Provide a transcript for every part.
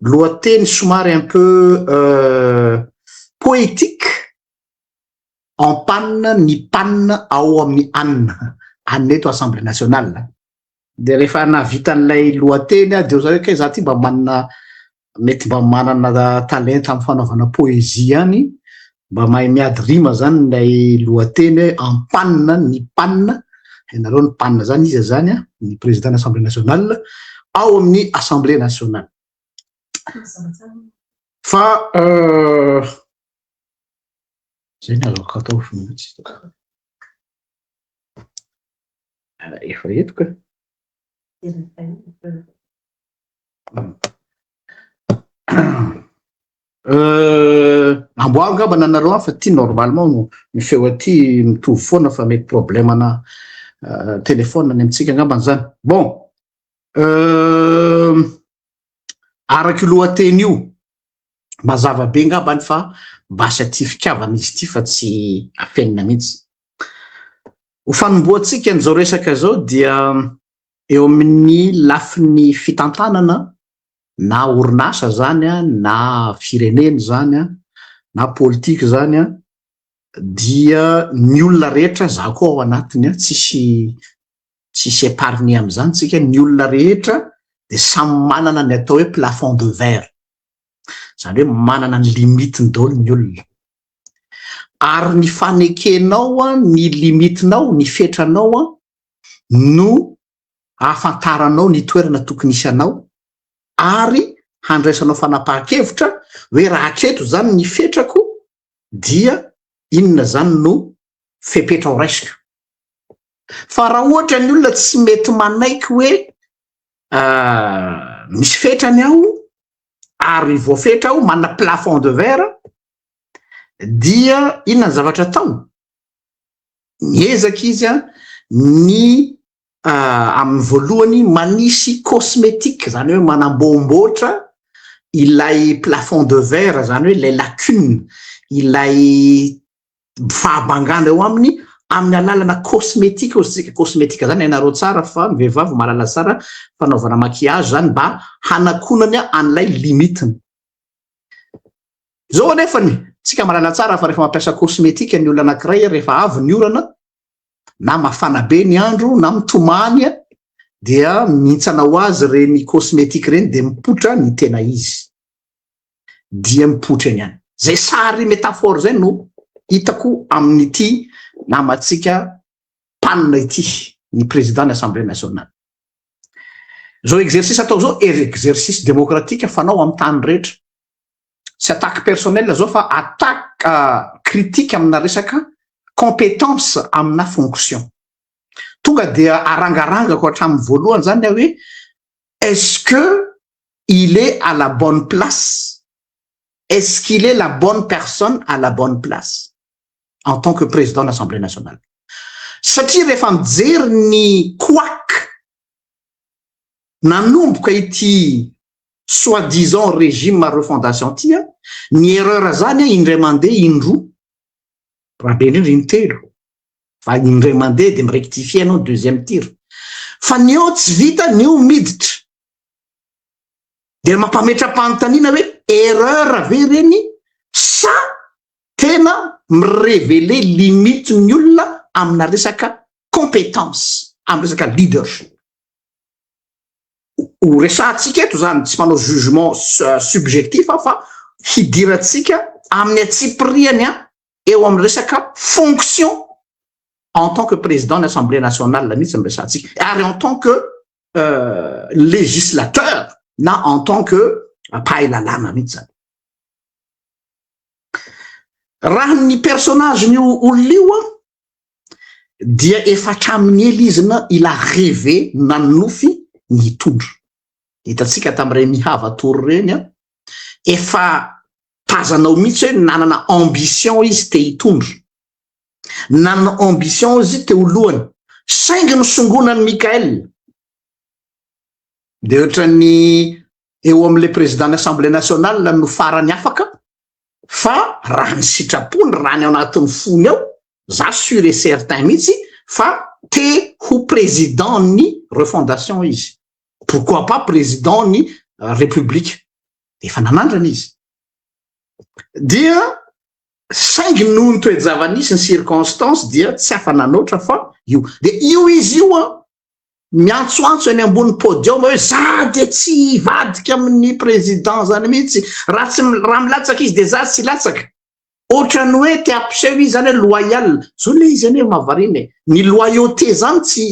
Lohateny somary un peu poétique, en panne ny panne ao amin'ny anina, anina eto Assemblée nationale. Dia rehefa nahavita an'ilay lohateny aho dia hoy za hoe kay za ty mba manana mety mba manana talenta amin'ny fanaovana poésie ihany, mba mahay miady rima zany ilay lohateny hoe en panne ny panne, hainareo ny panne zany iza zany an, ny président ny Assemblée nationale ao amin'ny Assemblée nationale. Fa zay ny azoko atao mihitsy. Efa eto ka. Amboaro angamba nanareo any fa ty normalement ny feo aty mitovy foana fa mety problème ana téléphone any amintsika angambany zany. Bon, araka io lohateny io, mazava be angambany fa basy aty fitiavana izy ity fa tsy afenina mihitsy. Ho fanombohantsika an'izao resaka izao dia eo amin'ny lafiny fitantanana na orinasa zany na firenena zany na politika zany dia ny olona rehetra, za koa ao anatiny, tsisy tsisy épargné amin'izany tsika, ny olona rehetra dia samy manana ny atao hoe plafond de verre, zany hoe manana ny limite-ny daholo ny olona. Ary ny fanekenao ny limite-nao, ny fetranao no ahafantaranao ny toerana tokony hisy anao ary handraisanao fanapahan-kevitra hoe raha hatreto izany ny fetrako dia inona izany no fepetra ho raisiko. Fa raha ohatra ny olona tsy mety manaiky hoe misy fetrany aho ary voafetra aho, manana plafond de verre, dia inona ny zavatra atao? Miezaka izy ny amin'ny voalohany manisy cosmétique, zany hoe manamboamboatra ilay plafond de verre, zany hoe ilay lacune, ilay fahabangana eo aminy amin'ny alalana cosmétique hozy tsika. Cosmétique zany hainareo tsara fa ny vehivavy mahalala tsara fanaovana maquillage zany mba hanakonany an'ilay limite-ny. Zao anefany, tsika mahalala tsara fa rehefa mampiasa cosmétique ny olona anankiray, rehefa avy ny orana na mafana be ny andro na mitomany dia mihintsana ho azy ireny cosmétique ireny dia mipoitra ny tena izy, dia mipoitra eny ihany. Zay sary métaphore zay no hitako amin'ity namantsika mpanina ity, ny président ny Assemblée nationale. Zao exercice atao zao exercice démocratique fanao amin'ny tany rehetra. Tsy attaque personnelle zao fa attaque critique amina resaka compétence amina fonction. Tonga dia arangarangako hatramin'ny voalohany zany aho hoe est-ce que il est à la bonne place? Est-ce qu'il est la bonne personne à la bonne place en tant que président de l'Assemblée nationale? Satria rehefa mijery ny couac nanomboka ity soi-disant régime refondation ty a, ny erreur zany a indray mandeha, indroa, raha be indrindra intelo, fa indray mandeha de mirectifier anao deuxième tir. Fa ny eo tsy vita, ny eo miditra. De mampametra-panontaniana hoe erreur ve reny sa tena mirévéler limite ny olona amina resaka compétence, amin'ny resaka leadership. Ho resahantsika eto zany, tsy manao jugement subjectif aho fa hidirantsika amin'ny antsipiriany a eo amin'ny resaka fonction en tant que président ny Assemblée nationale mihitsy ny resahantsika, ary en tant que législateur na en tant que mpahay lalàna mihitsy zany. Raha ny personnage ny olona io a dia efa hatramin'ny ela izy na il a rêvé, nanofy ny hitondra. Hitantsika tamin'ireny mihava tory ireny a, efa tazanao mihitsy hoe nanana ambition izy te hitondra. Nanana ambition izy te ho lohany. Saingy nisongonan'i Michael. Dia ohatran'ny eo amin'ilay président ny Assemblée nationale no farany afaka, fa raha ny sitrapony, raha ny ao anatin'ny fony ao, za sûr et certain mihitsy fa te ho président ny refondation izy. Pourquoi pas président ny république. De efa nanandrana izy. Dia saingy noho ny toe-java-nisy ny circonstance dia tsy afa-nanoatra fa io. De io izy io an, miantsoantso eny ambony podium hoe za dia tsy hivadika amin'ny président zany mihitsy, raha tsy raha milatsaka izy de za tsy hilatsaka. Ohatran'ny hoe te hampiseho izy zany hoe loyal. Zao le izy anie mahavariana e. Ny loyauté zany tsy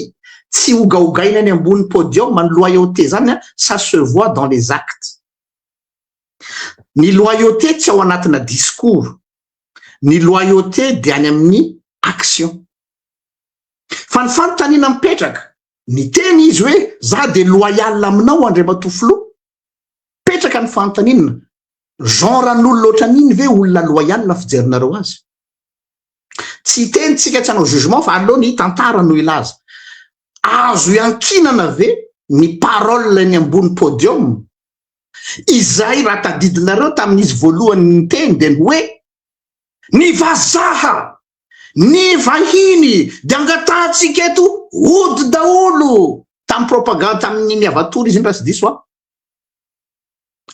tsy hogahogaina eny ambony podium, ny loyauté zany an, ça se voit dans les actes. Ny loyauté tsy ao anatina discours, ny loyauté dia any amin'ny action. Fa ny fanontaniana mipetraka, niteny izy hoe za dia loyal aminao Andriamatoa Filoha, mipetraka ny fanontaniana, genre an'olona ohatran'iny ve olona loyal ny fijerinareo azy? Tsy hiteny tsika tsy hanao jugement fa aleo ny tantara no hilaza. Azo iankinana ve ny parole eny ambony podium? Izay raha tadidinareo tamin'izy voalohany niteny dia ny hoe ny vazaha, ny vahiny dia angatahantsika eto hody daholo tamin'ny propagande tamin'ny Miavatory izy iny raha tsy diso aho.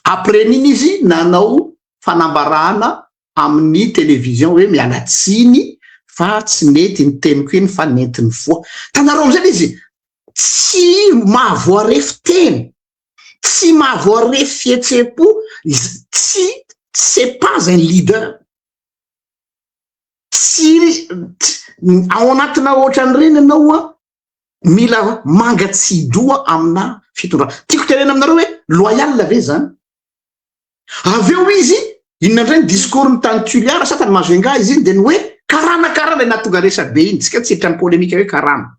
Après n'iny izy nanao fanambarana amin'ny télévision hoe miala tsiny fa tsy nety iny teniko iny fa nentin'ny foa. Tanareo amizay le izy tsy mahavoarefy teny. Tsy mahavoarefy fihetseham-po, tsy c'est pas un leader. Tsy ao anatina ohatran'ireny ianao an, mila mangatsidoha amina fitondrana. Tiako tenena aminareo hoe loyal ve zany? Avy eo izy, inona indray ny discours-ny tany Tuliara sa tany Majunga izy iny dia ny hoe karana karana ilay nahatonga resabe iny, tsika tsy hiditra amin'ny polémique hoe karana.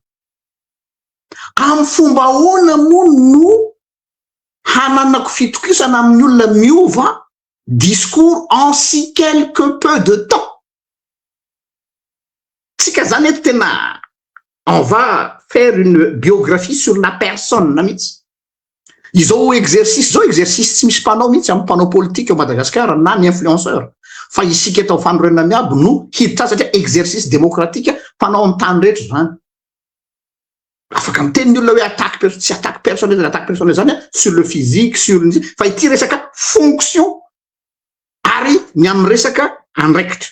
Amin'ny fomba ahoana moa no hananako fitokisana amin'ny olona miova discours en si quelque peu de temps? Tsika zany eto tena on va faire une biographie sur la personne mihitsy. Izao exercice izao exercice tsy misy mpanao mihitsy amin'ny mpanao politika ao Madagasikara na ny influenceur fa isika eto amin'ny fanorenana miabo no hiditra azy satria exercice démocratique mpanao amin'ny tany rehetra izany. Afaka miteny ny olona hoe attaque perso tsy attaque personnel zany attaque personnel zany sur le physique sur ny fa ity resaka fonction ary ny amin'ny resaka andraikitra.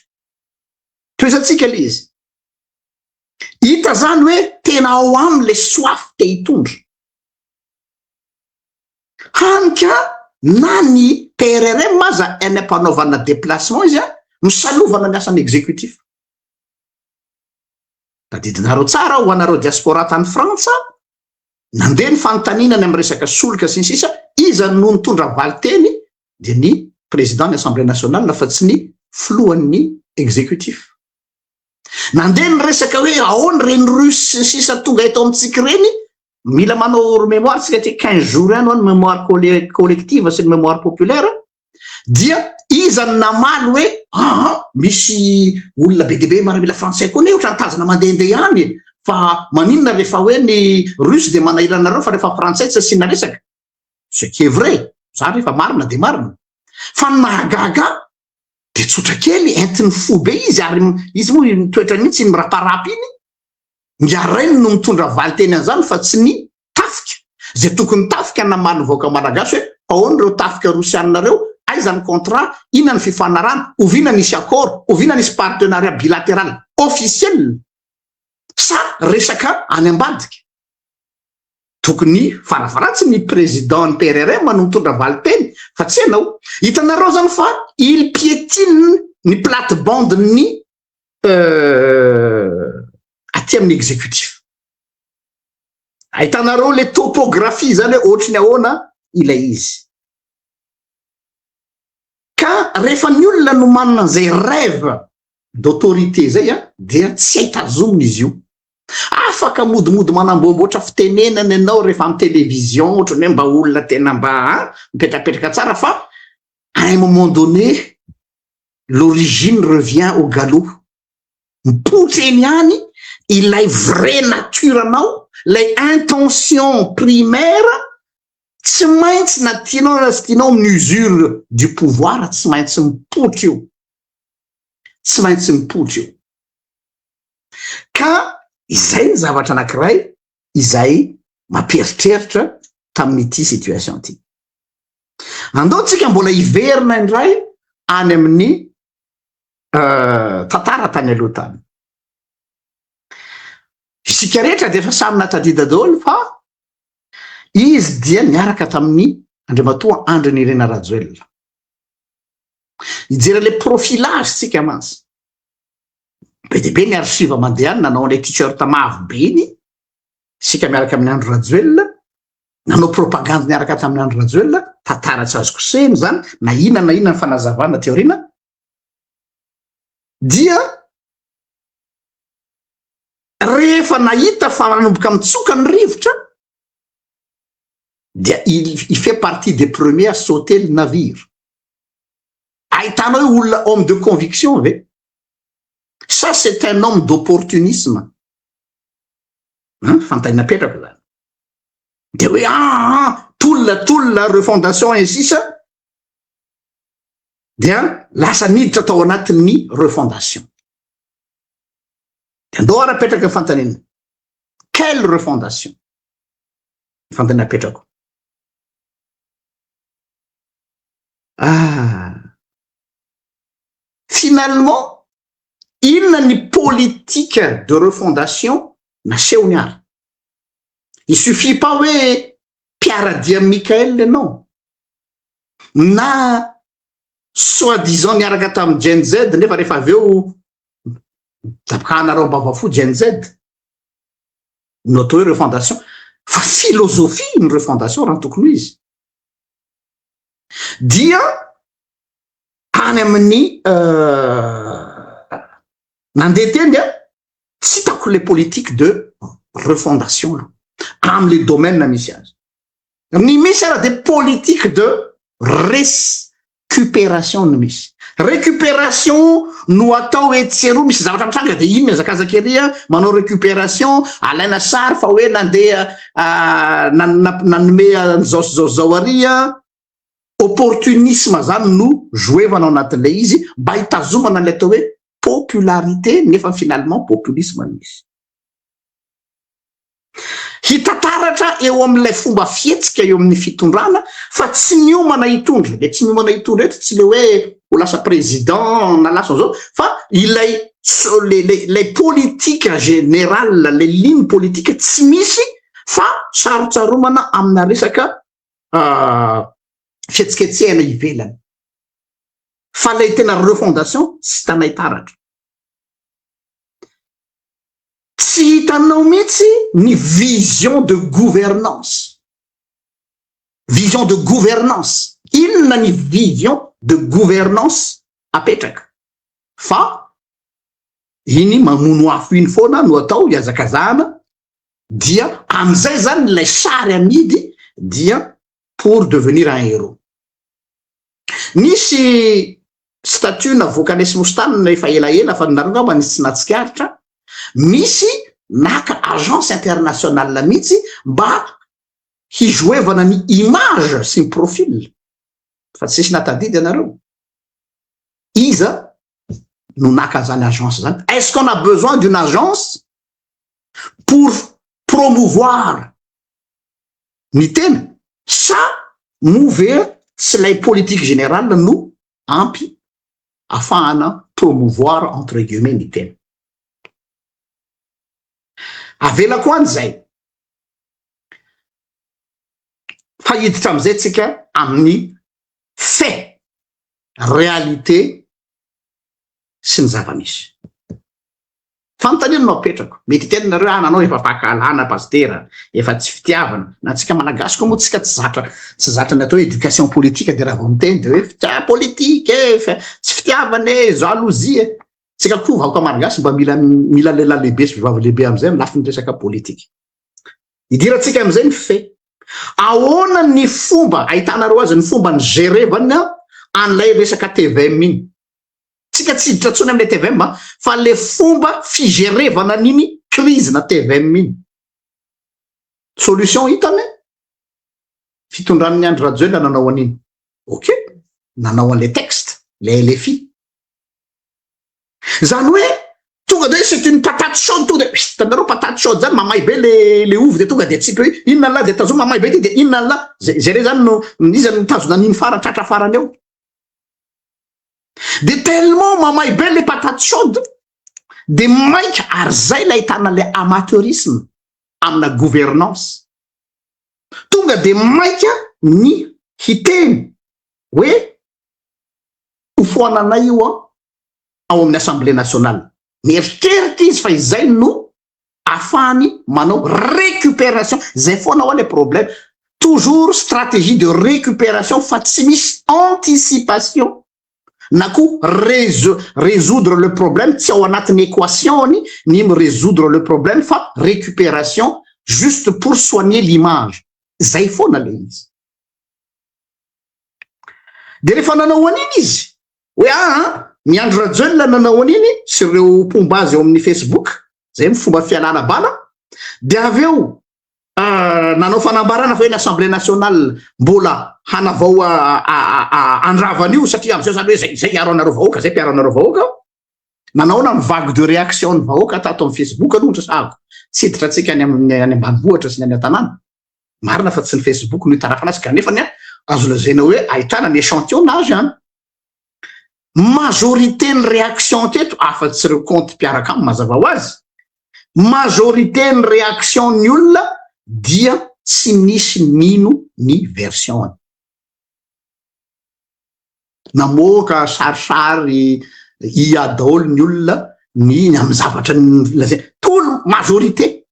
Tohizantsika le izy. Hita zany hoe tena ao aminy le soif te hitondra. Hany ka na ny PRRM aza any am-panaovana déplacement izy a, misalovana ny asan'ny exécutif. Tadidinareo tsara ho anareo diaspora tany Frantsa, nandeha ny fanontaniana ny amin'ny resaka solika sy ny sisa, iza no nitondra valinteny dia ny président ny assemblée nationale fa tsy ny filohan'ny exécutif. Nandeha ny resaka hoe ahoana ireny russe sy ny sisa tonga eto amintsika ireny, mila manao mémoire tsika aty 15 jours ihany ho ny mémoire collective sy ny mémoire populaire, dia iza no namaly hoe aa misy olona be dia be maramila frantsay koa anie ohatran'ny tazana mandehandeha any e, fa maninona rehefa hoe ny russe dia manahirana anareo fa rehefa frantsay tsy asiana resaka, ce qui est vrai, za rehefa marina dia marina, fa ny nahagaga ahy dia tsotra kely, entin'ny fo be izy ary izy moa ny toetrany mihitsy iny miraparapa iny, Ingahy rainy no mitondra valinteny an'izany fa tsy ny tafika. Izay tokony tafika namaly ny vahoaka malagasy hoe ahoana ireo tafika rosianina ireo, aiza ny contrat, inona ny fifanarahana, oviana nisy accord, oviana nisy partenariat bilateral officiel sa resaka any ambadika. Tokony farafaharatsiny ny président ny PRRM no mitondra valinteny fa tsy ianao. Hitanareo zany fa il piétine ny plate bande ny aty amin'ny exécutif. Ahitanareo le topographie zany hoe ohatry ny ahoana ilay izy. Ka rehefa ny olona no manana an'izay rêve d'autorité zay a, dia tsy hay tazomina izy io. Afaka modimody manamboamboatra fitenenana ianao rehefa amin'ny télévision ohatran'ny hoe mba olona tena mba mipetrapetraka tsara fa à un moment donné l'origine revient au galop, mipoitra eny ihany ilay vraie nature anao, ilay intention primaire, tsy maintsy na tianao na tsy tianao ny usure du pouvoir tsy maintsy mipoitra io, tsy maintsy mipoitra io. Ka izay ny zavatra anankiray izay mampieritreritra tamin'ity situation ity. Andao tsika mbola hiverina indray any amin'ny tantara tany aloha tany. Isika rehetra dia efa samy natadida daholo fa izy dia niaraka tamin'ny Andriamatoa Andry Nirina Rajoelina. Hijery le profilage tsika mantsy. Be dia be ny archive mandeha any nanao an'ilay t-shirt mavo be iny isika miaraka amin'ny Andry Rajoelina, nanao propagandy niaraka tamin'ny Andry Rajoelina, tantara tsy azo kosehina izany, na inona na inona ny fanazavana aty aoriana, dia rehefa nahita fa manomboka mitsoka ny rivotra dia il fait partie des premiers à sauter le navire. Ahitanao hoe olona homme de conviction ve? Ça c'est un homme d'opportunisme. Hein, fantany napetrako zany. Dia hoe ah, ah, tolona, tolona, refondation et sisa, dia lasa niditra tao anatin'ny refondation. Dia andao ary apetraka ny fanontaniana. Quelle refondation? Ny fanontaniana apetrako. Ah. Finalement, inona ny politique de refondation nasehony ary? Il suffit pas hoe mpiara-dia amin'i Mickaël ianao, na soi-disant niaraka tamin'ny Gen Z nefa rehefa avy eo dabokahanareo am-bava fo Gen Z no atao hoe refondation, fa philosophie ny refondation raha ny tokony ho izy. Dia any amin'ny nandeha teny dia tsy hitako le politique de refondation aloha am'le domaine misy azy. Ny misy ara de politique de rescupération no misy. Récupération no atao etsy sy eroa, misy zavatra mitranga de iny mihazakazaka ery a, manao récupération, alaina sary fa hoe nandeha nanome an'izao sy zao sy zao ary a. Opportunisme zany no jouer-vana ao anatin'ilay izy mba hitazomana an'ilay atao hoe popularité nefa finalement populisme no misy. Hita taratra eo amin'ilay fomba fihetsika eo amin'ny fitondrana fa tsy miomana hitondra, ilay tsy miomana hitondra eto tsy le hoe ho lasa président na lasa zao fa ilay ilay politique générale, ilay ligne politique tsy misy fa sarotsaromana amina resaka fihetsiketsehana ivelany fa ilay tena refondation tsy hitanay taratra. Tsy hitanao mihitsy ny vision de gouvernance. Vision de gouvernance. Inona ny vision de gouvernance apetraka? Fa iny mamono afo iny foana no atao ihazakazahana dia amin'izay zany ilay sary amidy dia pour devenir un héros. Nisy statut navoakan'i Smostane efa elaela fa nareo angamba nisy tsy nahatsikaritra, misy naka agence internationale mihitsy mba hi-jouer-vana ny image sy ny profil fa tsisy nahatadidy ianareo. Iza no naka an'izany agence zany? Est-ce qu'on a besoin d'une agence pour promouvoir ny tena sa moa ve tsy ilay politique générale no ampy afahana promouvoir entre guillemets ny tena? Avelako any zay fa hiditra amizay tsika amin'ny fait, réalité sy ny zava-misy. Fanontaniana no apetrako, mety hiteny nareo ah nanao efa fankahalana pasitera, efa tsy fitiavana, na antsika malagasy koa moa tsika tsy zatra tsy zatra ny atao hoe éducation politique de raha vao miteny de hoe fitia politique e, fa tsy fitiavana e, jalousie e, tsika koa vahoaka malagasy mba mila mila lehilahy lehibe sy vehivavy lehibe amizay amin'ny lafiny resaka politique. Idirantsika amizay ny fait. Ahoana ny fomba ahitanareo azy ny fomba ni-gerevana an'ilay resaka tvm iny? Tsika tsy hiditra tsony amle tvm a, fa le fomba figerevana an'iny crise na tvm iny. Solution hitany, fitondran'ny Andry Rajoelina nanao an'iny. Ok, nanao an'le texte, le LFI. Zany hoe. Tonga de c'est une patate chaude, tonga de hitanareo patate chaude zany, mamay be le ovy, de tonga de atsipy hoe inona lah, de tazomy mamay be ty, de inona lah zay zay re zany no iza no mitazona an'iny farany, tratra farany eo. De tellement mamay be le patate chaude de maika, ary zay le ahitana le amateurisme amina gouvernance, tonga de maika ny hiteny hoe hofoananay io a ao amin'ny Assemblée nationale. Mieritreritra izy fa izay no afahany manao récupération. Zay foana hoa le problème, toujours stratégie de récupération fa tsy misy anticipation na koa résoudre le problème. Tsy ao anatin'ny équation-ny ny mi-résoudre le problème fa récupération juste pour soigner l'image. Zay foana le izy. De rehefa nanao an'iny izy hoe aa ny Andry Rajoelina nanao an'iny sy reo mpomba azy eo amin'ny Facebook, zay my fomba fialana bala, de avy eo nanao fanambarana fa hoe ny Assemblée nationale mbola hanavao andravana io, satria am'izao zany hoe zay hiaro anareo vahoaka, zay mpiaro anareo vahoaka. Nanao na ny vague de réaction ny vahoaka tato amin'ny Facebook aloha ndrasahako, tsy hiditra atsika any amin'ny any ambanivohitra sy ny any an-tanàna, marina fa tsy ny Facebook no hitarafana azy, kanefa ny a azo lazaina hoe ahitana ny échantillonnage any. Majorité ny réaction teto, afa-tsy reo compte mpiaraka amy, mazava ho azy, majorité ny réaction ny olona dia tsy nisy mino ny version any. Namoaka sarisary ia daholo ny olona ny amy zavatra lazay tolo majorité.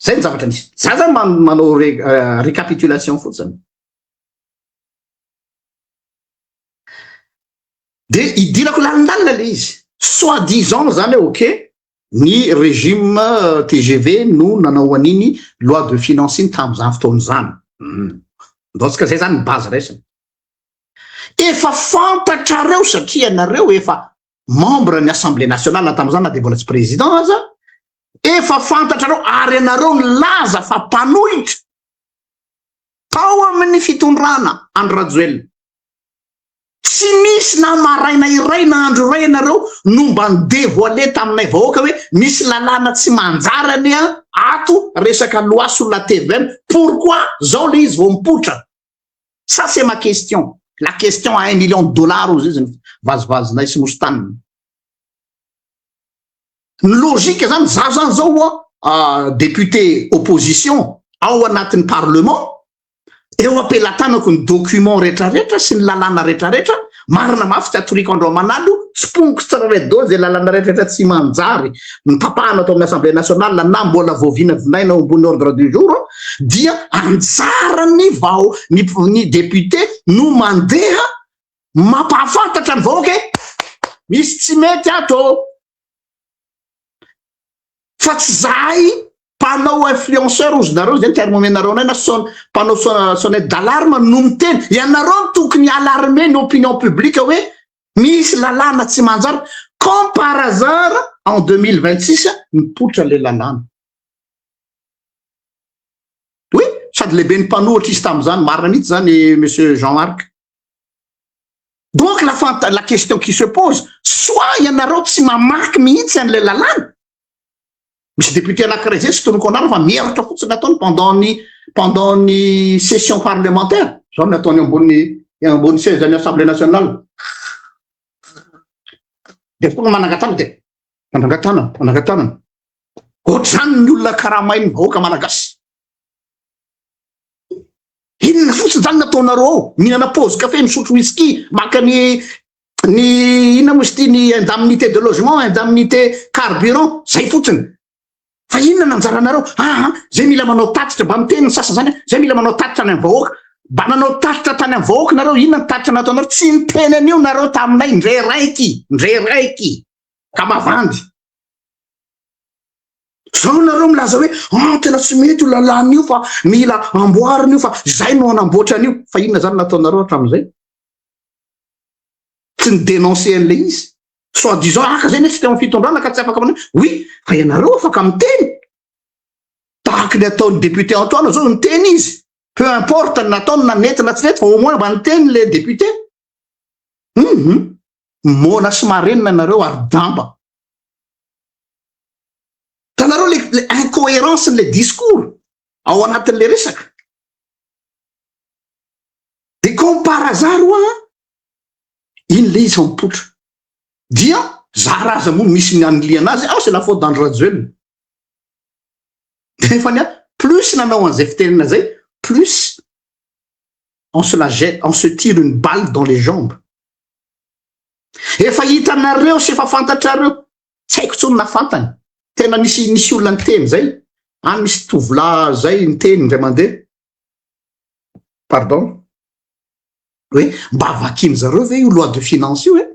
Zay ny zavatra nisy. Za zany manao récapitulation fotsiny. De idirako lalindalina le izy. Soit disant zany hoe ok, ny régime TGV no nanao an'iny loi de finance iny tamin'izany fotoana izany. Ndaontsika zay zany ny base raisina. Efa fantatrareo satria ianareo efa membre ny Assemblée nationale tamin'izany na dia mbola tsy président aza, efa fantatrareo ary ianareo nilaza fa mpanohitra tao amin'ny fitondrana Andry Rajoelina. Tsy nisy na maraina iray na andro iray ianareo no mba ni-devoiler taminay vahoaka hoe misy lalàna tsy manjary anie ato resaka loi sur la tvm, pourquoi zao le izy vao mipoitra? Ça c'est ma question, la question à un million de dollars hozy izy ny vazivazinay sy mostanina. Ny logique zany, za zany zao oa député opposition ao anatin'ny parlement, eo am-pelatanako ny document retraretra sy ny lalàna retraretra, marina mafy tsy atoriko andro aman'alo, tsiponiko tsirairay daholo zay lalàna retraretra tsy manjary notapahana tao amin'ny Assemblée nationale na mbola voavinavinaina ao ambony ordre du jour, dia anjaran'ny vao ny député no mandeha mampahafantatra ny vahoaka hoe misy tsy mety ato, fa tsy zahay mpanao influenceur ozy nareo zay ny terme omenareo anay na son mpanao sonnette d'alarme no miteny. Ianareo no tokony alarmer ny opinion publique hoe misy lalàna tsy manjary. Comme par hasard en 2026 mipoitra le lalàna. Oui, sady lehibe ny mpanohitra izy tamin'izany, marina mihitsy zany monsieur Jean Marc. Donc la fanta la question qui se pose, soit ianareo tsy mamaky mihitsy an'ilay lalàna, misy député anankiray zay tsy tonoko anarana fa mierotra fotsiny nataony pendant ny session parlementaire, zao ny ataony ambony seza ny Assemblée nationale, de tonga manangatanana, de manangatanana, manangatanana ohatr'izany ny olona karamain'ny vahoaka malagasy. Inona fotsiny zany nataonareo ao? Mihinana pause café, misotro whisky, maka ny inona moa izy ity, ny indemnité de logement, indemnité carburant, zay fotsiny. Fa inona nanjaranareo? Aa zay mila manao tatitra, mba miteny ny sasany zany, zay mila manao tatitra any amin'ny vahoaka. Mba nanao tatitra tany amin'ny vahoaka nareo? Inona ny tatitra nataonareo? Tsy niteny an'io nareo taminay ndre raiky, ndre raiky. Ka mavandy. Zao nareo milaza hoe ah tena tsy mety io lalàna io fa mila amboarina io, fa zay no anamboatra an'io. Fa inona zany nataonareo hatramin'izay? Tsy ny dénoncer an'ilay izy. Soit disant aka zay ne tsy teo amin'ny fitondrana ka tsy afaka manao. Oui, fa ianareo afaka miteny. Tahaky ny ataon'ny député Antoine zao, niteny izy. Peu importe ny nataony na nety na tsy nety, fa au moins mba niteny le député. Moana sy marenina nareo ary damba. Hitanareo le le incoherence le discours ao anatin'le resaka. De comme par hasard hoa iny le izy fa mipoitra. Dia zara aza moa misy ny anilihana azy, ah c'est la faute d'Andry Rajoelina. Nefa ny ahy plus nanao an'izay fitenenana zay plus on se la jette, on se tire une balle dans les jambes. Efa hitanareo sy efa fantatrareo, tsy haiko intsony na fantany, tena nisy nisy olona niteny zay, any misy tovolahy zay niteny indray mandeha, pardon, hoe mba vakiany zareo ve io loi de finance io e?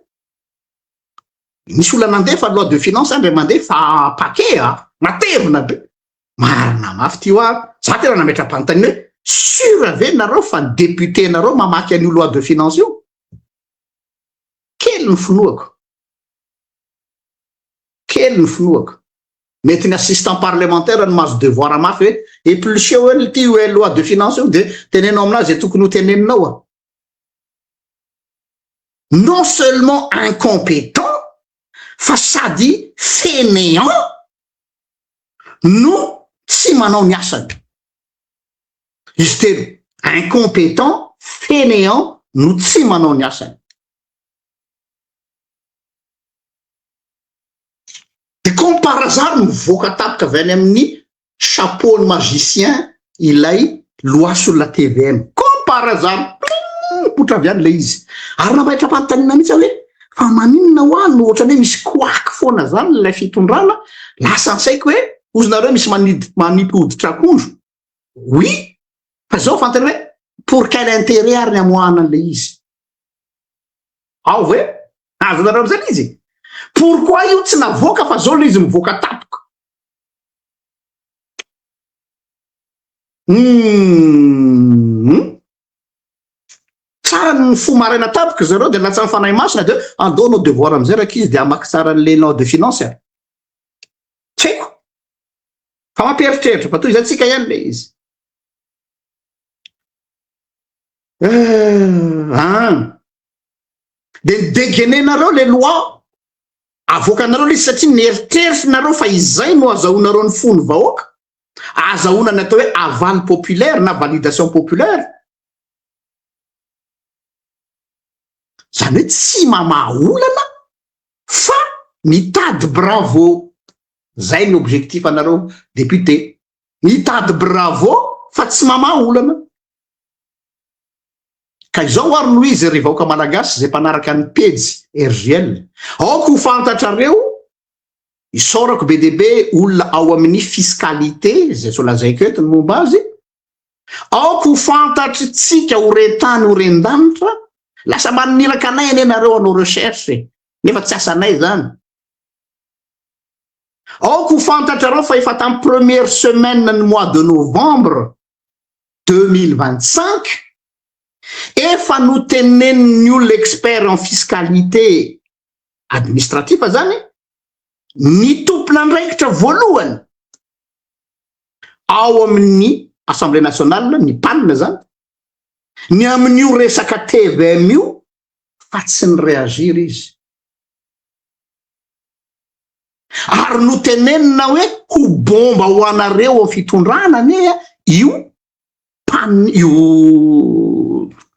Nisy olona nandefa loi de finance indray mandeha fa paquet a, matevina be. Marina mafy ty hoa, za tena nametra-panontaniana hoe sûr ve nareo fa ny député nareo mamaky an'io loi de finance io? Kely ny finoako. Kely ny finoako. Mety ny assistant parlementaire no mahazo devoir mafy hoe épluchez hoe ity loi de finance io de teneno aminazy zay tokony ho teneninao a. Non seulement incompétent fa sady fainéant no tsy manao ny asany. Izy telo, incompétent, fainéant no tsy manao ny asany. De comme par hasard mivoaka tampoka avy any amin'ny chapeau-n'ny magicien ilay loi sur la tvm. Comme par hasard, pling, mipoitra avy any ilay izy. Ary nametra-panontaniana mihitsy aho hoe fa maninona hoa no ohatran'ny hoe misy couac foana zany ilay fitondrana, lasa ny saiko hoe hozy nareo misy manidy manipy hoditra akondro. Oui, fa zao fantany hoe pour quel intérêt ary ny amoahana an'ilay izy? Ao ve? Azonareo amizay le izy? Pourquoi io tsy navoaka fa zao le izy mivoaka tampoka? Hum. Tsara ny mifoha maraina tampoka zareo de latsan'ny fanahy masina de andao hanao devoir amizay rankizy de hamaky tsara an'le loi de finance a. Tsy haiko. Fa mampieritreritra fa tohizantsika ihany le izy. Ah. De ni-dégainer-nareo le loi avoakanareo le izy satria nieritreritrinareo fa izay no azahoanareo ny fon'ny vahoaka, azahoana ny atao hoe aval populaire na validation populaire. Zany hoe tsy mamaha olana fa mitady bravo. Zay ny objectif anareo député. Mitady bravo fa tsy mamaha olana. Ka izao ary no izy ry vahoaka malagasy izay mpanaraka ny pejy RJL. Aoka ho fantatrareo, isaorako be dia be olona ao amin'ny fiscalité izay tsy ho lazaiko eto ny momba azy, aoka ho fantatritsika ho ren-tany ho ren-danitra, lasa maniraka anay anie nareo hanao recherche e, nefa tsy asanay izany. Aoka ho fantatrareo fa efa tamin'ny première semaine ny mois de novembre 2025, efa notenenin'ny olona expert en fiscalité administratif zany, ny tompon'andraikitra voalohany ao amin'ny Assemblée nationale, ny PAN zany, ny amin'io resaka tvm io fa tsy ni-réagir izy. Ary notenenina hoe ho bomba ho anareo ao fitondrana anie io pan io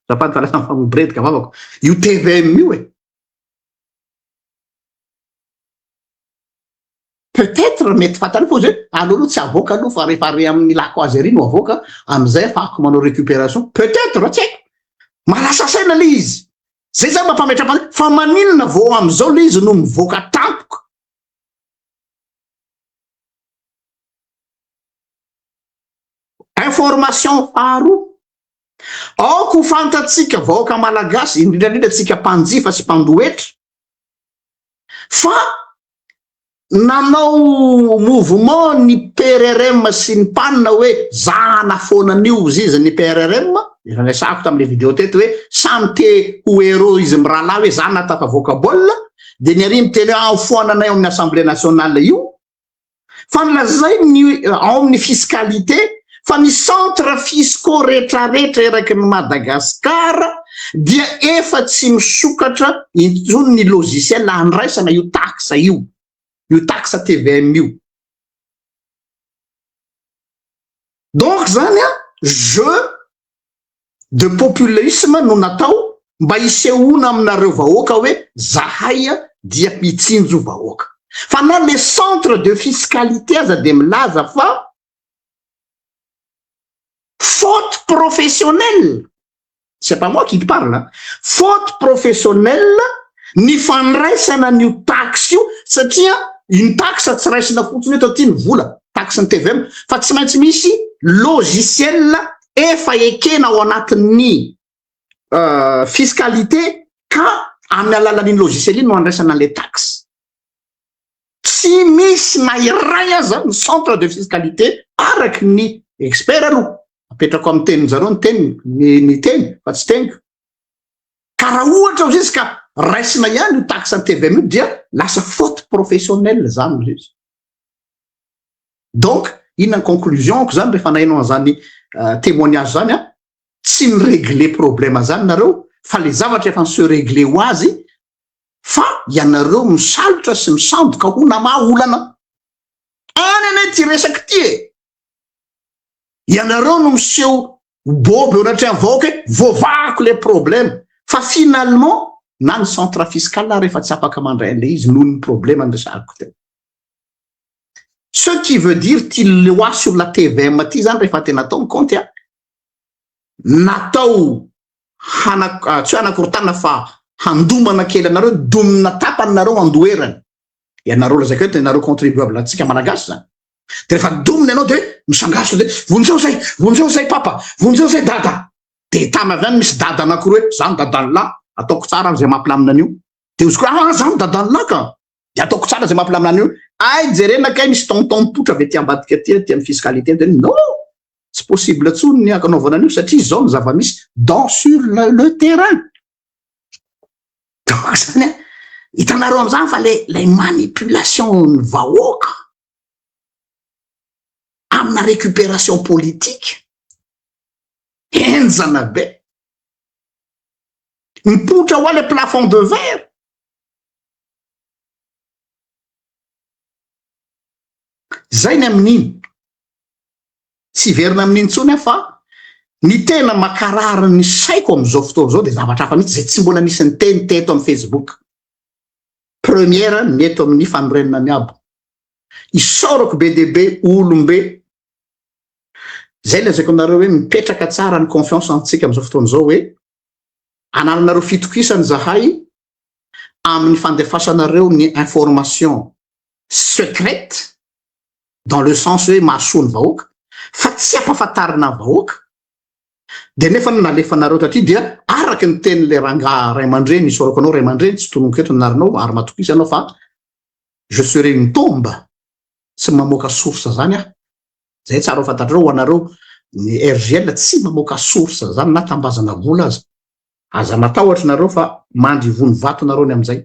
azafady fa lasa mifampibiredika vavako io tvm io e. Peut-être mety fantany fa ozy hoe aleo aloha tsy avoaka aloha fa rehefa re amin'ny lako azy ary no avoaka amin'izay afahako manao récupération peut-être tsy haiko. Mahalasa saina le izy. Zay zany mampametra-panontaniana fa maninona vao amizao le izy no mivoaka tampoka? Information faharoa, aoka ho fantatsika vahoaka malagasy, indrindra indrindra tsika mpanjifa sy mpandoa hetra, fa Nanao mouvement ny PRRM sy ny PAN hoe za hanafoana an'io ozy izy ny PRRM, efa niresahako tamin'ilay video teto hoe samy te ho héros izy mirahalahy hoe za nahatafavoaka baolina, dia ny ary miteny hoe ah hofoananay ao amin'ny assemblée nationale io, fa nolazainy ny ao amin'ny fiscalité fa ny centre fiscaux retraretra eraky ny Madagascar dia efa tsy misokatra intsony ny logiciel handraisana io taxe io, io taxe tvm io. Donc zany an, jeu de populisme no natao mba hisehoana aminareo vahoaka hoe zahay dia mitsinjo vahoaka. Fa na le centre de fiscalité aza dia milaza fa faute professionnelle, c'est pas moi qui parle an, faute professionnelle ny fandraisana an'io taxe io satria iny taxe tsy raisina fotsiny eto aty ny vola, taxe ny tvm, fa tsy maintsy misy logiciel efa ekena ao anatin'ny fiscalité ka amin'ny alalan'iny logiciel iny no andraisana an'ilay taxe. Tsy misy na iray aza ny centre de fiscalité araky ny expert aloha, apetrako amin'ny tenin-jareo ny teniny, ny ny teny fa tsy teniko. Ka raha ohatra ozy izy ka raisina ihany io taxe ny tvm io dia lasa faute professionnelle zany ozy izy. Donc inona ny conclusion-ko zany rehefa naheno an'izany témoignage zany an, tsy mi-regler problème zany nareo fa le zavatra efa ni-se regler ho azy fa ianareo misalotra sy misandoka ho namaha olana. Any anie ty resaka ty e! Ianareo no miseho ho bobo eo anatrehan'ny vahoaka hoe voavahako le problème fa finalement na ny centre fiscal ary efa tsy afaka mandray an'le izy noho ny problème niresahako teo. Ce qui veut dire ty loi sur la tvm ty zany rehefa tena atao ny kaonty a, natao hana tsy hoe hanakorontana fa handomana kely anareo, domina tapany nareo andoherany. Ianareo lazaiko eto, ianareo contribuable antsika malagasy zany. De rehefa domina ianao de misangaso de vonjeo zay, vonjeo zay papa, vonjeo zay dada. De tana avy any misy dada anankiroa hoe za no dadan'ny lahy, ataoko tsara zay mampilamina an'io. De ozy koa ah za no dadan'ny lahy ka. De ataoko tsara zay mampilamina an'io. Ay jerena kay misy tonton mipoitra avy aty ambadika aty, aty amin'ny fiscalité de non! Tsy possible intsony ny hanaovana an'io satria izao ny zava-misy dans sur le, le terrain. Donc zany a, hitanareo am'izany fa le lay manipulation ny vahoaka amina récupération politique henjana be. Mipoitra hoa le plafond de verre. Zay ny amin'iny. Tsy hiverina amin'iny intsony aho fa ny tena makarary ny saiko amin'izao fotoana izao dia zavatra hafa mihitsy izay tsy mbola nisy niteny teto amin'ny Facebook. Première ny eto amin'ny fanorenana ny abo. Isaorako be dia be olombe. Izay lazaiko aminareo hoe mipetraka tsara ny confiance antsika amin'izao fotoana izao hoe anananareo fitokisana izahay amin'ny fandefasanareo ny information secrète dans le sens hoe mahasoa ny vahoaka fa tsy ampafantarina ny vahoaka dia nefa ny nalefanareo taty dia araka ny tenin'ilay rangahy ray aman-dreny isaorako anao ray aman-dreny tsy tononiko eto ny anaranao ary matokisa ianao fa je serai une tombe tsy mamoaka source zany aho zay tsara ho fantatrareo ho anareo ny RGL tsy mamoaka source zany na tambazana vola aza aza matahotra nareo fa mandry ivony vato nareo ny amin'izay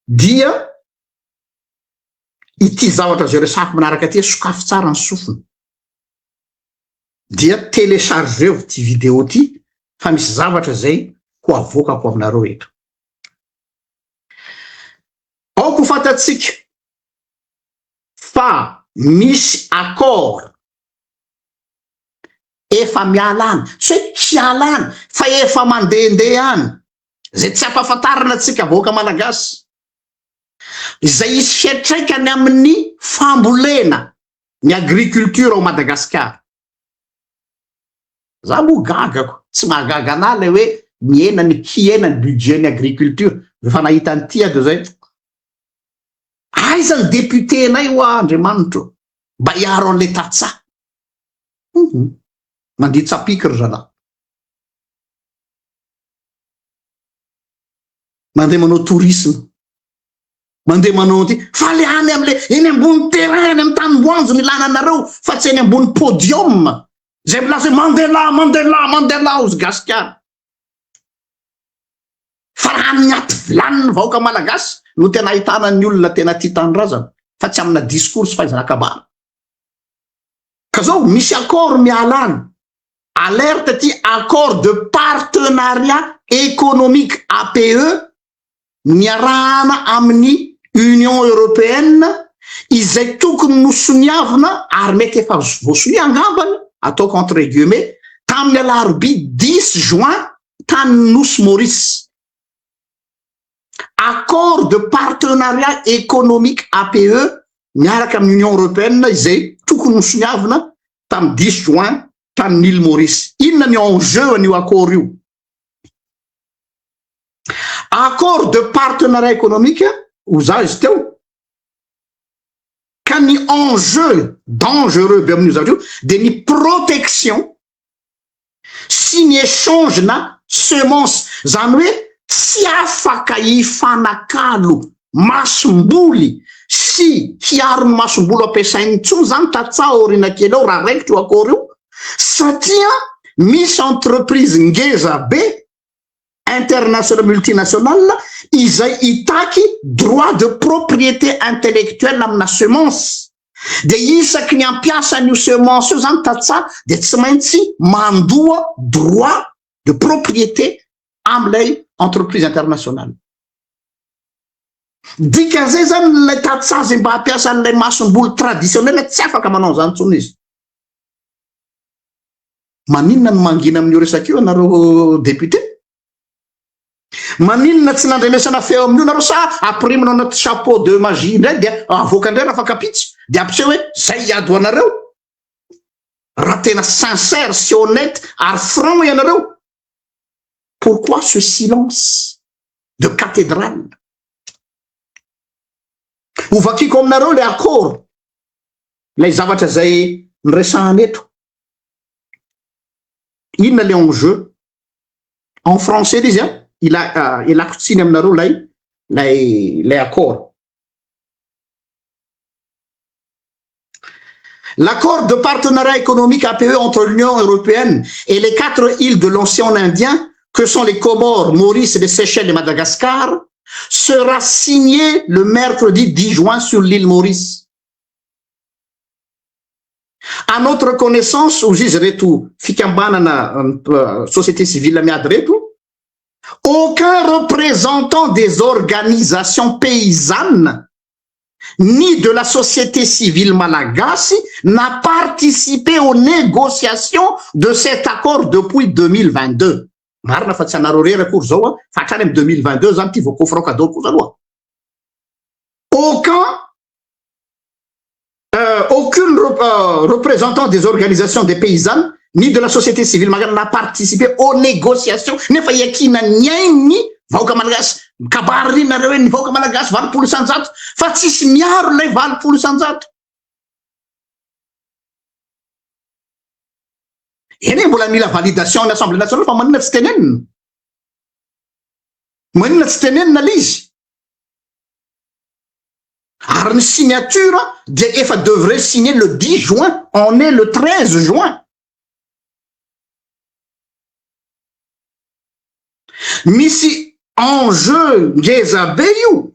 dia Ity zavatra izay resahako manaraka ity, sokafy tsara ny sofina. Dia téléchargeo ity vidéo ity fa misy zavatra izay ho avoakako aminareo eto. Aoka ho fantatsika fa misy accord efa miala any, tsy hoe hiala any fa efa mandehandeha any, izay tsy ampahafantarina antsika vahoaka malagasy. izay hisy fiantraikany amin'ny fambolena, ny agriculture ao Madagasikara. Za moa gagako, tsy mahagaga anah ilay hoe mihena ny hihena ny budget ny agriculture, rehefa nahita an'ity aho dia zay, aiza ny député-nay hoa Andriamanitro mba hiaro an'ilay tantsaha. Hum, mandihy tsapiky ry zalahy. Mandeha manao tourisme, mandeha manao an'ity, fa le any amle eny ambony terrain any amin'ny tanim-boanjo no ilana anareo fa tsy eny ambony podium izay milaza hoe Mandela, Mandela, Mandela ozy Gasikara. Fa raha ny aty vilanin'ny vahoaka malagasy no tena ahitana ny olona tena tia tanindrazana fa tsy amina discours sy fahaizana kabary. Ka zao misy accord miala any. Alerte ty accord de partenariat économique APE niarahana amin'ny Union Européenne izay tokony nosoniavina ary mety efa voasonia angambany, ataoko entre guillemets, tamin'ny alarobia dix juin tany Nosy Maurice. Accord de partenariat économique APE miaraka amin'ny Union Européenne izay tokony nosoniavina tamin'ny dix juin tany île Maurice. Inona ny enjeu an'io accord io? Accord de partenariat économique ho za izy teo, ka ny enjeu dangereux be amin'io zavatra io dia ny protection sy ny échange na semence, zany hoe tsy afaka hifanakalo masomboly sy hiaro ny masombolo ampiasainy intsony zany tantsaha aoriana kely ao raha raikitra io accord io, satria misy entreprise ngeza be international multinational izay hitaky droit de propriété intellectuelle amina semence, dia isaky ny ampiasa an'io semence io zany tantsaha dia tsy maintsy mandoa droit de propriété amin'ilay entreprise internationale. Dikan'izay zany ilay tantsaha izay mba hampiasa an'ilay masomboly traditionnel tsy afaka manao an'izany intsony izy. Maninona no mangina amin'io resaka io ianareo député? Maninona tsy nandrenesana feo amin'io nareo sa ampirimina anaty chapeau de magie indray dia avoaka indray rafakapitsy dia ampiseho hoe zay hiady ho anareo? Raha tena sincère sy honnête ary franc ianareo, pourquoi ce silence de cathédrale? Hovakiko aminareo le accord, ilay zavatra izay niresahana eto. Inona le enjeu? En français le izy an, ila ilako tsiny aminareo lay lay lay accord. L'accord de partenariat économique APE entre l'Union européenne et les quatre îles de l'océan Indien, que sont les Comores, Maurice, les Seychelles et Madagascar, sera signé le mercredi 10 juin sur l'île Maurice. À notre connaissance, hozy izy reto fikambanana société civile miady reto, aucun représentant des organisations paysannes ni de la société civile malagasy n'a participé aux négociations de cet accord depuis 2022. Marina fa tsy anareo irery akory zao a, fa hatrany amin'ny 2022 zany ty vao kofraoka daholo kosa aloha. Aucun aucune représentant des organisations des paysannes ni de la société civile malagasy n'a participé aux négociations nefa iankinan'ny ainy vahoaka malagasy. Mikabary ry nareo hoe ny vahoaka malagasy 80% fa tsisy miaro ilay 80%. Eny e, mbola mila validation ny assemblée nationale fa maninona tsy tenenina? Maninona tsy tenenina le izy? Ary ny signature dia efa devrait signer le 10 juin, on est le 13 juin. Misy enjeu ngeza be io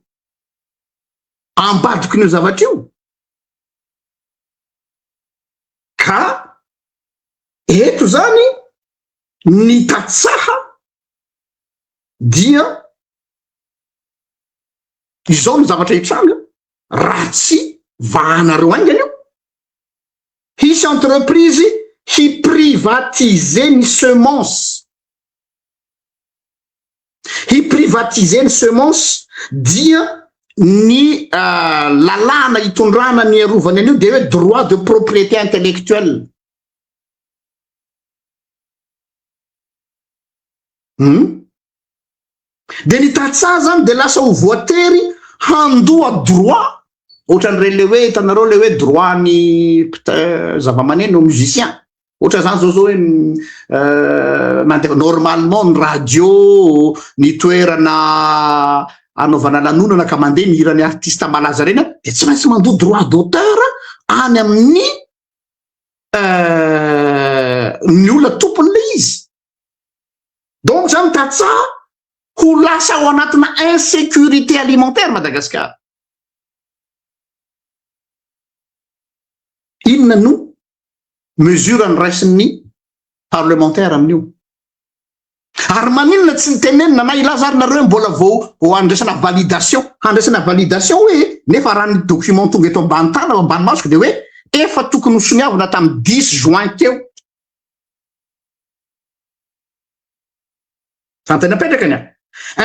ambadikin'io zavatra io. Ka eto zany ny tantsaha dia izao ny zavatra hitranga raha tsy vahanareo haingana io, hisy entreprise hi-privatiser ny semence, hi-privatiser ny semence dia ny lalàna hitondrana ny arovany an'io dia hoe droit de propriété intellectuelle. Hum. Dia ny tantsaha zany dia lasa ho voatery handoa droit, ohatran'ireny le hoe hitanareo le hoe droit ny zava-maneno musicien, ohatra zany zao zao hoe mandeha normalement ny radio, ny toerana anaovana lanonana ka mandeha ny hiran'ny artiste malaza ireny an, dia tsy maintsy mandoa droit d'auteur any amin'ny ny olona tompony le izy. Donc zany tantsaha ho lasa ao anatina insécurité alimentaire Madagascar. Inona no mesure noraisin'ny parlementaire amin'io. Ary maninona tsy nitenenina na hilaza ary nareo hoe mbola vao ho andraisana validation, handraisana validation hoe nefa raha ny document tonga eto ambany tanana ambany masoko dia hoe efa tokony ho soniavina tamin'ny dix juin teo. Zany tena apetraka ny a.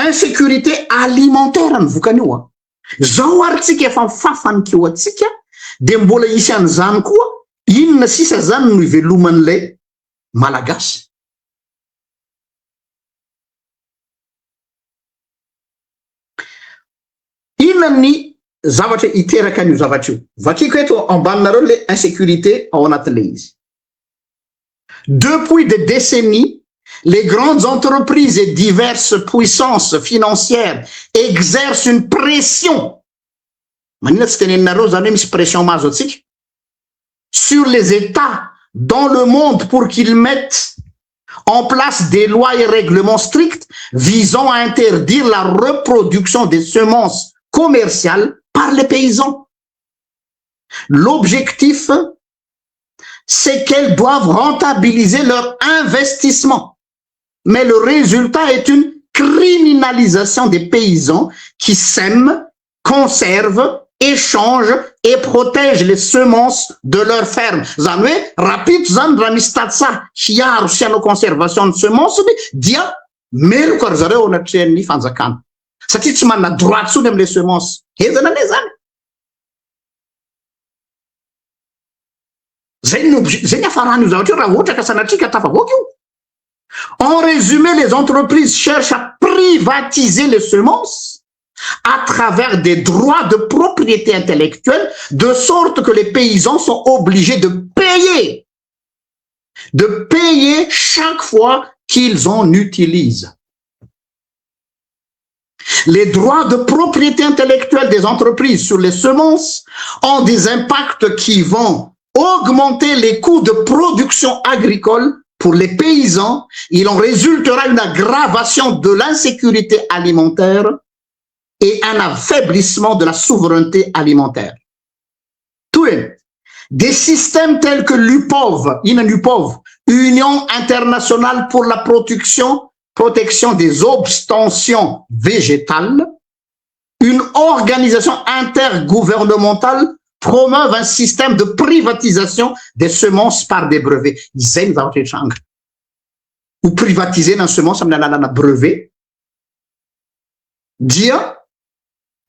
Insécurité alimentaire ny vokan'io a. Zao ary tsika efa mifafa ny keo antsika dia mbola hisy an'izany koa, inona sisa zany no iveloman'ilay Malagasy? Inona ny zavatra hiteraka an'io zavatra io? Vakiko eto ambaninareo le insécurité ao anatin'ilay izy. Depuis des décennies, les grandes entreprises et diverses puissances financières exercent une pression Maninona tsy teneninareo zany hoe misy pression mahazo antsika? Sur les Etats dans le monde pour qu'ils mettent en place des lois et règlements stricts visant à interdire la reproduction des semences commerciales par les paysans. L'objectif, c'est qu'elles doivent rentabiliser leur investissement. Mais le résultat est une criminalisation des paysans qui sèment, conservent, échangent et protègent les semences de leur ferme. Zany hoe rahampitso zany raha misy tantsaha hiaro sy hanao conservation ny semence-ny dia meloka ry zareo ao anatrehan'ny fanjakana satria tsy manana droit intsony amin'ilay semence. Henjana anie zany. Zay ny objet, zay ny hafaran'io zavatra io raha ohatra ka sanatria ka tafavoaka io. En résumé, les entreprises cherchent à privatiser les semences à travers des droits de propriété intellectuelle de sorte que les paysans sont obligés de payer de payer chaque fois qu'ils en utilisent. Les droits de propriété intellectuelle des entreprises sur les semences ont des impacts qui vont augmenter les coûts de production agricole pour les paysans. Il en résultera une aggravation de l'insécurité alimentaire et un affaiblissement de la souveraineté alimentaire. Tohiny, des systèmes tels que l'UPOV, inona ny UPOV? Union Internationale pour la Production Protection des Obstentions Végétales, une organisation intergouvernementale promeuvent un système de privatisation des semences par des brevets. Izay ny zavatra hitranga. Ho privatiser-na ny semence amin'ny alalana brevet dia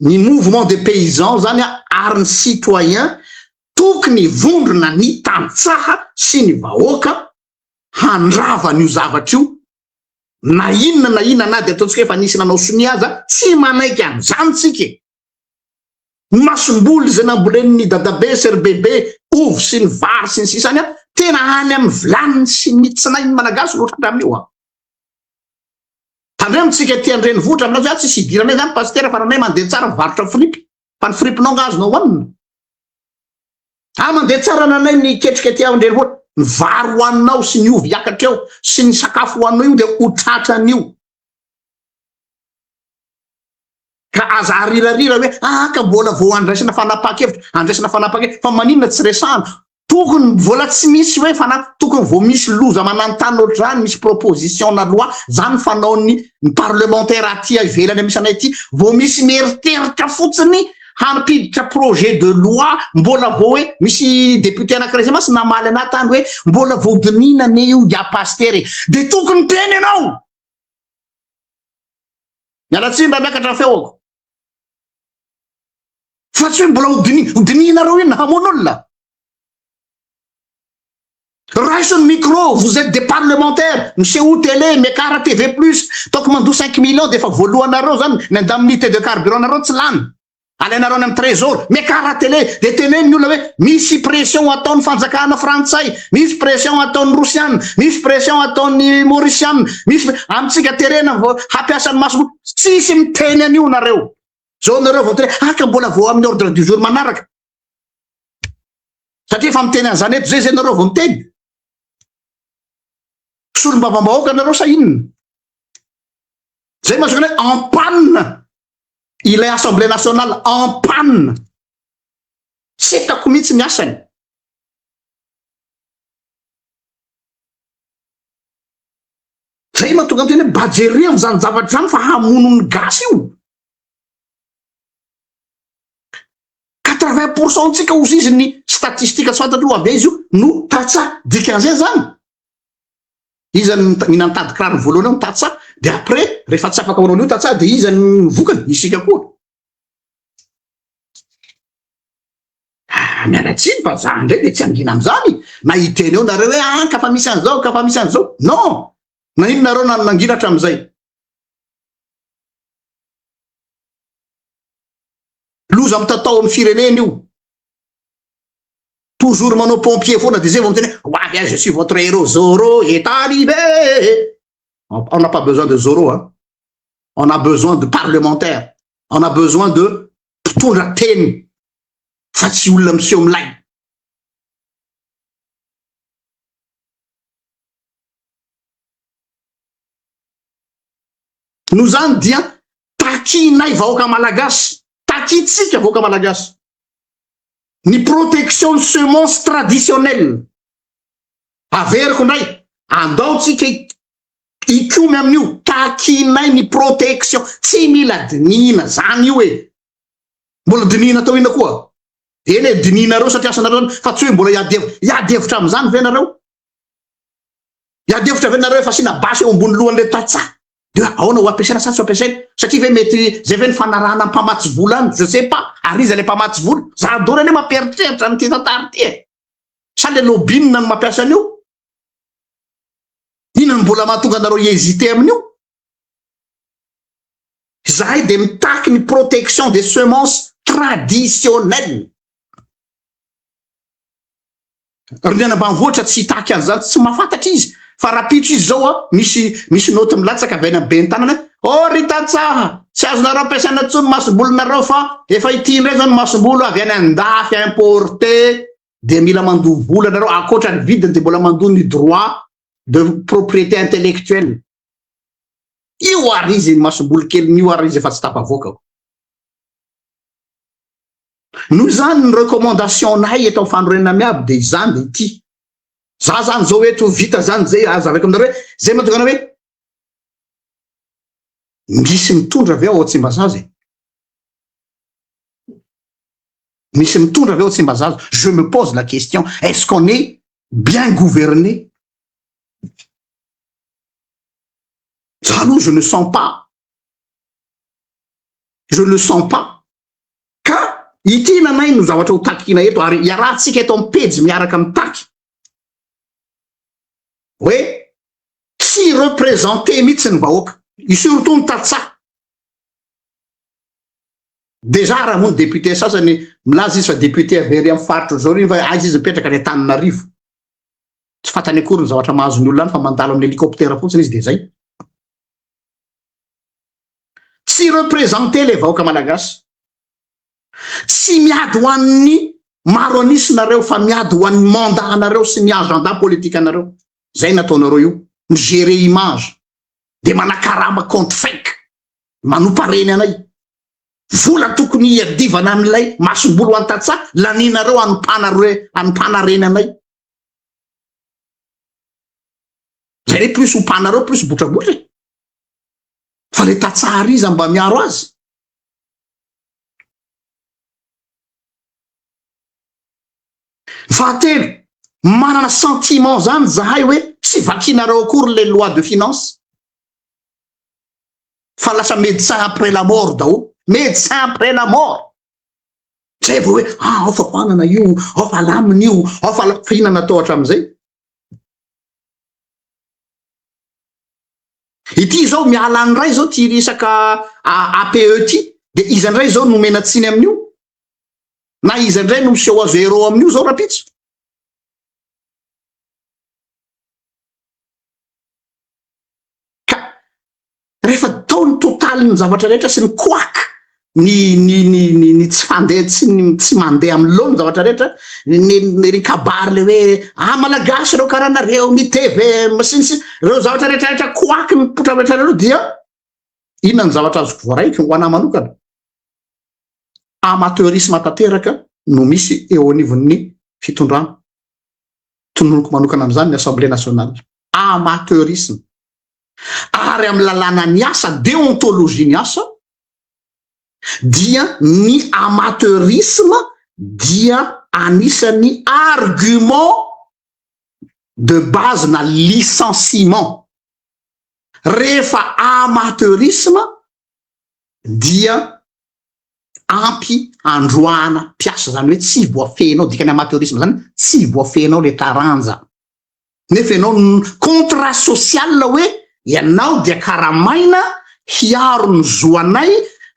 ny mouvement des paysans zany ary ny citoyens tokony hivondrona ny tantsaha sy ny vahoaka handrava an'io zavatra io na inona na inona na dia ataontsika hoe efa nisy nanao sonia aza tsy manaiky an'izany tsika e! Ny masomboly izay nambolen'ny dadabe sy ry bebe ovy sy ny vary sy ny sisa any an, tena any amin'ny vilaniny sy ny tsinain'ny malagasy no tratra amin'io an! Tandremo tsika aty an-drenivohitra milaza hoe ah tsisy idiranay zany pasitera fa ranay mandeha tsara mivarotra fripy fa ny fripinao nga azonao hoanina? Ah mandeha tsara nanay ny ketrika aty an-drenivohitra, ny vary hoaninao sy ny ovy hiakatra eo sy ny sakafo hoaninao io dia ho tratran'io. Ka aza arirarira hoe ah ka mbola vao andraisana fanapahan-kevitra, andraisana fanapahan-kevitra, fa maninona tsy resahana? Tokony mbola tsy misy hoe fana, tokony vao misy loza mananontanona ohatr'izany, misy proposition na loi, zany fanaon'ny ny parlementaire aty ivelany misy anay aty, vao misy mieriteritra fotsiny hampiditra projet de loi, mbola vao hoe misy député anakiray zay mantsy namaly anah tany hoe mbola vao dinihina anie io ya pasitera e, de tokony miteny ianao! Miala tsiny raha miakatra ny feoko. Fa tsy hoe mbola ho dinihy, ho dinihinareo inona, hamono olona? Raiso ny micro, vous êtes des parlementaires, misehoa télé, miakara TV plus, ataoko mandoa cinq millions dia efa voalohanareo zany, ny indemnité de carburant nareo tsy lany. Alainareo any amin'ny trésor, miakara télé, dia teneno ny olona hoe misy pression ataon'ny fanjakana frantsay, misy pression ataon'ny rosiana, misy pression ataon'ny maurisiana, misy amintsika terena vao hampiasa ny maso, tsisy miteny an'io nareo. Zao nareo vao tena ah ka mbola vao amin'ny ordre du jour manaraka. Satria efa miteny an'izany eto zay zay nareo vao miteny. Solombavambahoaka nareo sa inona? Zay masoko hoe en panne ilay assemblée nationale en panne. Tsy hitako mihitsy ny asany. Zay mahatonga ny teny hoe mba jereo izany zavatra izany fa hamono ny gasy io. 80 pour cent ntsika ozy izy ny statistique tsy fantatro avy aiza io no tantsaha dikan'izay zany iza ny nitady kiraro voalohany ao ny tantsaha de après rehefa tsy afaka manao an'io tantsaha de iza ny vokany isika koa ah, miala tsiny fa za ndray de tsy angina am'zany na hiteny eo nareo hoe ah ka fa misy an'izao ka fa misy an'izao non na ino nareo na nangina hatramin'izay Loza mitatao amin'ny firenena io. Toujours manao pompier foana de zay vao miteny hoe ho avy aho je suis votre héros Zorro est arrivé. On n'a pas besoin de Zorro hein. On a besoin de parlementaires. On a besoin de mpitondra teny fa tsy olona miseho milay. Noho izany dia takianay vahoaka malagasy, takiantsika vahoaka malagasy ny protection ny semence traditionnelle. Averiko indray, andao tsika hikomy amin'io, takianay ny protection, tsy mila dinihina zany io e. Mbola dinihina atao inona koa? Eny e, dinihinareo satria asanareo zany, fa tsy hoe mbola hiady hevitra. Hiady hevitra amin'izany ve nareo? Hiady hevitra ve nareo efa asiana basy eo ambony lohan'ilay tantsaha? De hoe ahoana ho ampiasaina sa tsy ho ampiasaina? Satria ve mety zay ve ny fanarahana mpamatsy vola any? Je sais pas. Ary iza le mpamatsy vola? Za daholo anie mampieritreritra an'ity tantara ity e. Sa le lobbying no mampiasa an'io? Inona no mbola mahatonga anareo hi-hésiter amin'io? Izahay dia mitaky ny protection des semences traditionnelles. Ry ny any ambanivohitra tsy hitaky an'izany, tsy mahafantatra izy fa rahampitso izy izao a, misy misy naoty milatsaka avy any amin'ny ben'ny tanana hoe oh ry tantsaha, tsy azonareo ampiasaina intsony ny masombolinareo fa efa ity indray izao ny masombolo avy any an-dafy importé dia mila mandoa vola nareo, ankoatra ny vidiny dia mbola mandoa ny droit de propriété intellectuelle. Io ary izy ny masomboly keliny io ary izy efa tsy tafavoaka. Noho izany ny recommandation-nay eto amin'ny fanorenana miabo dia izany dia ity. Za zany zao eto vita zany zay azavaiko aminareo hoe zay mahatonga anao hoe misy mitondra ve ao Tsimbazaza e? Misy mitondra ve ao Tsimbazaza? Je me pose la question, est-ce qu'on est bien gouverné? Za aloha je ne sens pas. Je ne sens pas. Ka ity nanay no zavatra ho takiana eto ary iarahantsika eto amin'ny pejy miaraka mitaky hoe tsy représenter mihitsy ny vahoaka, surtout ny tantsaha. Déjà raha moa ny député sasany milaza izy fa député avy ery amin'ny faritra zao ry fa aiza izy mipetraka any Antananarivo. Tsy fantany akory ny zavatra mahazo ny olona any fa mandalo amin'ny hélicoptère fotsiny izy dia zay. Tsy représenter le vahoaka malagasy. Tsy miady ho an'ny maro an'isa nareo fa miady ho an'ny mandat anareo sy ny agenda politique anareo. Zay nataonareo io. Mi-gérer image. Dia manakarama compte fake. Manompa reny anay. Vola tokony hiadivana amin'ilay masomboly ho an'ny tantsaha, lanianareo anompana anompana reny anay. Zay re plus ompanareo plus botrabotra e. Fa le tantsaha ary iza mba miaro azy? Fahatelo, manana sentiment zany zahay hoe tsy vakinareo akory le loi de finance fa lasa médecin après la mort daholo, médecin après la mort. Zay vao hoe ah ao fa foanana io, ao fa lamina io, ao fa fa inona natao hatramin'izay? Ity izao miala any indray izao ity resaka APE ity dia iza indray izao no omena tsiny amin'io? Na iza indray no miseho azo héros amin'io izao rahampitso? Ka rehefa tao ny totalin'ny zavatra rehetra sy ny couac ny ny ny ny ny tsy fandeha tsy ny tsy mandeha amin'ny laoniny zavatra rehetra ny ny ry kabary le hoe ah malagasy ireo karaha nareo ny tvm sy ny sisa ireo zavatra rehetra rehetra couac mipoitra rehetra ireo dia inona ny zavatra azoko voaraiko ho anah manokana amateurisme tanteraka no misy eo anivon'ny fitondrana tononiko manokana amin'izany ny assemblée nationale amateurisme. Ary amin'ny lalànan'ny asa, déontologie ny asa, dia ny amateurisme dia anisan'ny argument de base na licenciement. Rehefa amateurisme dia ampy androahana mpiasa, zany hoe tsy voafehinao, dikan'ny amateurisme zany tsy voafehinao le taranja. Nefa ianao contrat social hoe ianao dia karamaina hiaro ny zo anay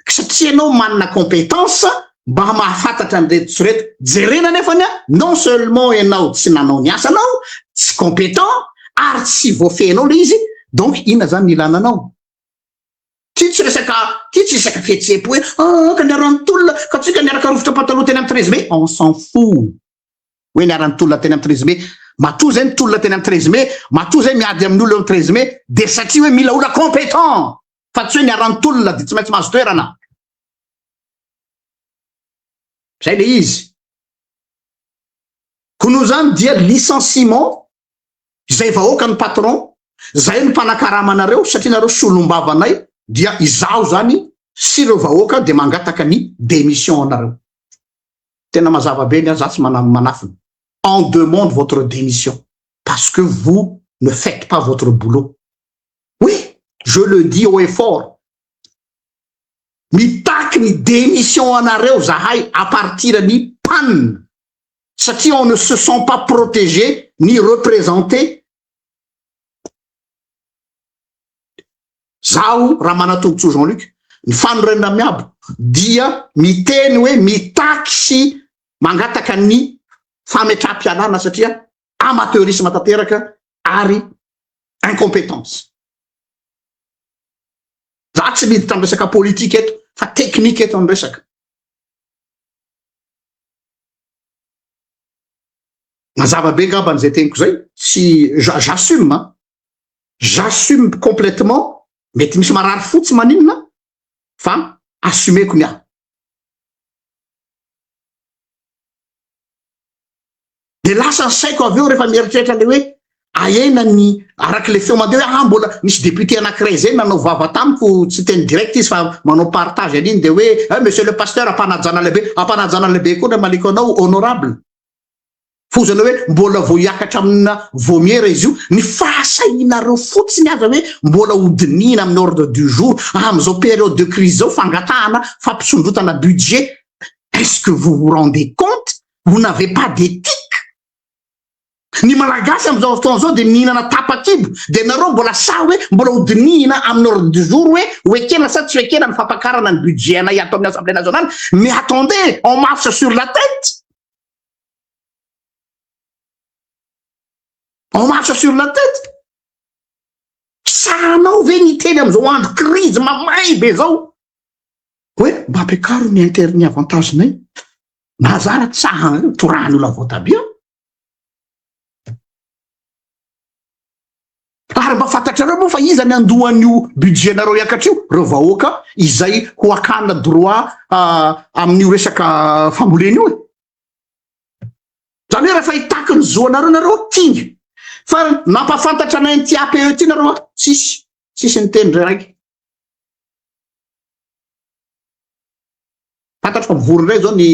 satria ianao manana compétence mba mahafantatra an'ireto sy ireto. Jerena nefany a, non seulement ianao tsy nanao ny asanao, tsy compétent ary tsy voafehinao le izy, donc inona zany ny ilana anao? Ty tsy resaka, ty tsy resaka fihetseham-po hoe ah ka niara-nitolona, ka tsika niaraka rofotra pataloha teny amin'ny 13 mai, on s'en fout. Hoe niara-nitolona teny amin'ny 13 mai, matoa zay nitolona teny amin'ny 13 mai, matoa zay miady amin'ny olona eo amin'ny 13 mai, dia satria hoe mila olona compétent, fa tsy hoe niara-nitolona dia tsy maintsy mahazo toerana. Zay le izy. Koa noho izany dia licenciement, izay vahoaka ny patron, zay no mpanakarama anareo satria nareo solombavanay dia izaho zany sy ireo vahoaka dia mangataka ny démission anareo. Tena mazava be ny ahy, za tsy manafina. On demande votre démission parce que vous ne faites pas votre boulot. Oui, je le dis haut et fort. Mitaky ny démission anareo zahay à partir ny PAN satria on ne se sent pas protégé ni représenté. Zaho Ramanatombotsoa Jean Luc, ny fanorenana miabo dia miteny hoe mitaky sy mangataka ny fametraham-pialana satria amateurisme tanteraka ary incompétence. Za tsy miditra amin'ny resaka politika eto fa teknika eto ny resaka. Mazava be ngambany zay teniko zay, tsy j'assume an, j'assume complètement, mety misy marary fo tsy maninona fa assumeko ny ahy. De lasa ny saiko avy eo rehefa mieritreritra le hoe ahena ny araka le feo mandeha hoe ah mbola misy député anankiray zay nanao vava tamiko tsy teny direct izy fa manao partage an'iny de hoe eh monsieur le pasteur ampanajana lehibe ampanajana lehibe koa ny amaliko anao honorable fozana hoe mbola vao hiakatra amina vomiera izy io ny fahasahianareo fotsiny aza hoe mbola hodinihina amin'ny ordre du jour amin'izao période de crise zao fangatahana fampisondrotana budget est-ce que vous vous rendez compte vous n'avez pas d'éthique Ny Malagasy amin'izao fotoana izao dia mihinana tapa-kibo, dia nareo mbola sahy hoe mbola ho dinihina amin'ny ordre du jour hoe ho ekena sa tsy ho ekena ny fampakarana ny budget anay ato amin'ny Assemblée nationale, mais attendez, on marche sur la tête! On marche sur la tête! Sahanao ve ny hiteny amin'izao andro crise mamay be izao hoe mba ampiakaro ny intérêt ny avantage-nay? Mazara tsy saha torahan'ny olona voatabia. Ary mba fantatrareo moa fa iza ny andohan'io budget-nareo hiakatra io? Ireo vahoaka izay ho hakana droit amin'io resaka fambolena io e. Zany hoe rehefa hitaky ny zo anareo nareo kinga. Fa nampafantatra anay an'ity APE ity nareo tsisy, tsisy niteny ndray raiky. Fantatro fa mivory indray zao ny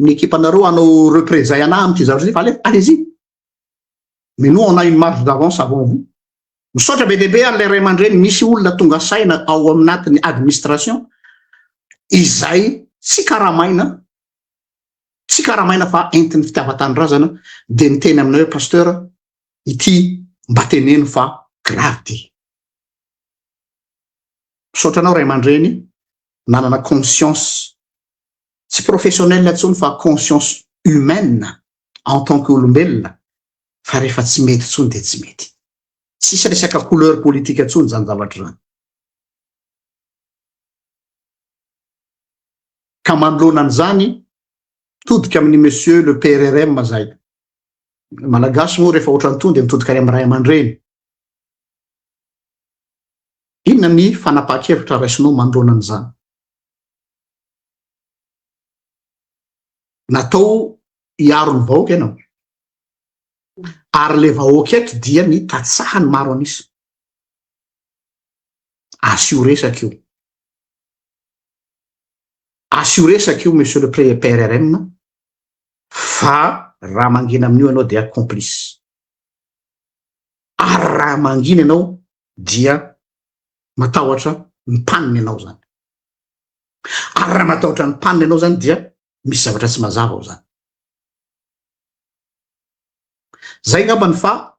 ny ekipanareo hanao représailles anah amin'ity zavatra ity fa allez, allez-y. Mais nous on a une marge d'avance avant vous. Misaotra be dia be an'ilay ray aman-dreny misy olona tonga saina ao aminatin'ny administration izay tsy karamaina tsy karamaina fa entin'ny fitiavan-tanindrazana dia miteny aminay hoe pasteur ity mba teneno fa grave ty. Misaotra anao ray aman-dreny nanana conscience tsy professionnel intsony fa conscience humaine en tant que olombelona fa rehefa tsy mety intsony dia tsy mety. Tsisy resaka couleur politique intsony izany zavatra izany. Ka manoloana an'izany, mitodika amin'ny monsieur le PRRM zay. Malagasy moa rehefa ohatran'itony dia mitodika any amin'ny ray aman-dreny. Inona ny fanapahan-kevitra raisinao manoloana an'izany? Natao hiaro ny vahoaka ianao. Ary ilay vahoaka eto dia ny tantsaha ny maro an'isa. Asio resaka io. Asio resaka io monsieur le pré PRRM fa raha mangina amin'io ianao dia complice. Ary raha mangina ianao dia matahotra ny mpanina ianao zany. Ary raha matahotra ny mpanina ianao zany dia misy zavatra tsy mazava ao zany. Zay ngambany fa.